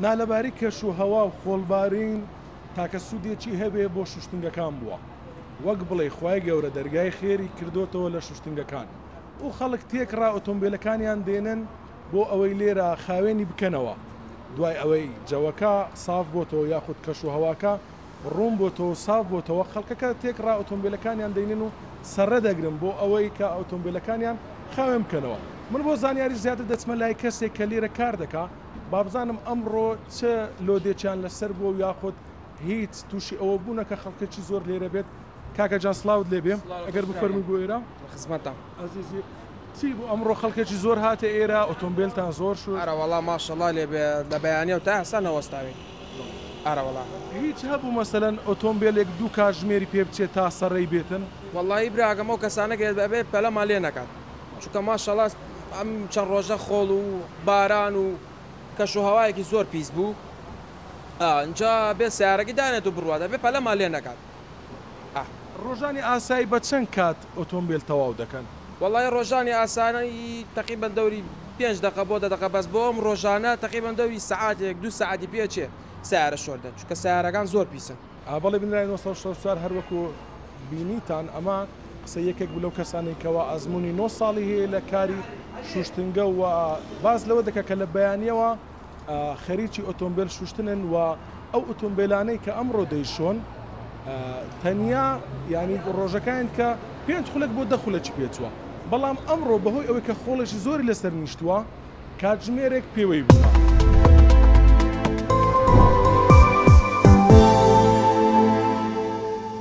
نالەباری کەش و هەوا و خۆڵبارین تاکە سوودێکی هەبێ بۆ شوشتنگەکان بووە وەک بڵێی خوای گەورە دەرگای خێری کردۆتەوە لە شوشتنگەکان و خەڵک تێکڕا ئۆتۆمبێلەکانیان دێنن بۆ ئەوەی لێرە خاوێنی بکەنەوە دوای ئەوەی جەوەکە ساف بۆتەوە یاخود کەش و هەواکە ڕوون بۆتەوە و ساف بۆتەوە خەڵکەکە تێکڕا ئۆتۆمبێلەکانیان دەینن و سەڕە دەگرن بۆ ئەوەی کە ئۆتۆمبێلەکانیان خاوێن بکەنەوە. من بۆ زانیاری زیاتر دەچمە لای کەسێک کە لێرە کار دەکا بابزانم ئەمڕۆ چ لۆدێکیان لەسەر بووە و یاخود هیچ تووشی ئەوە بوونە کە خەڵکێکی زۆر لێرە بێت. کاکە جان سڵاوت لێ بێ ئەگەر بفەرمووی بۆ ئێرە. لە خزمەتتام. ئەزیزی چی بوو ئەمڕۆ خەڵکێکی زۆر هاتە ئێرە ئۆتۆمبێلتان زۆر شوشت؟ ئەرەوەڵا ماشەڵا لێ بێ لە بەیانیەوە تا ئێستا نەوەستاوین. ئەرەوەڵا. هیچ هەبوو مەسەلەن ئۆتۆمبێلێک دوو کاتژمێری پێ بچێت تا سەڕێی بێتن؟ وەڵایی براکەم ئەو کەسانە کە ئەبێ پەلەمان لێ نەکات چونکە ماشەڵا ئەم چەند ڕۆژە خۆڵ و باران و کەش و هەوایەکی زۆر پیس بوو ئینجا بێ سەیارەکەی دانێت و بڕوات ئەبێ پەلەمان لێ نەکات. ڕۆژانی ئاسایی بە چەند کات ئۆتۆمبێل تەواو دەکەن؟ وەڵایی ڕۆژانی ئاسایی تەقریبەن دەوری پێنج دەقە بۆ دە دەقە بەس بۆ ئەم ڕۆژانە تەقریبەن دەوری سەعاتێک دوو سەعاتی پێ ئەچێ سەیارە شۆردن چونکە سەیارەکان زۆر پیسن. بەڵێ بینرای 964 هەر وەکو بینیتان ئەمە قسەی یەکێک بوو لەو کەسانەی کەوا ئەزموونی نۆ ساڵی هەیە لە کاری شوشتنگە و باس لەوە دەکات کە لە بەیانیەوە خەریکی ئۆتۆمبێل شوشتنن و ئەو ئۆتۆمبێلانەی کە ئەمڕۆ دەیشۆن تەنیا یانی ڕۆژەکان کە پێنج خولەک بۆ دە خولەکی پێچووە بەڵام ئەمڕۆ بەهۆی ئەوەی کە خۆڵێکی زۆری لەسەر نیشتووە کاتژمێرێک پێوەی بووە.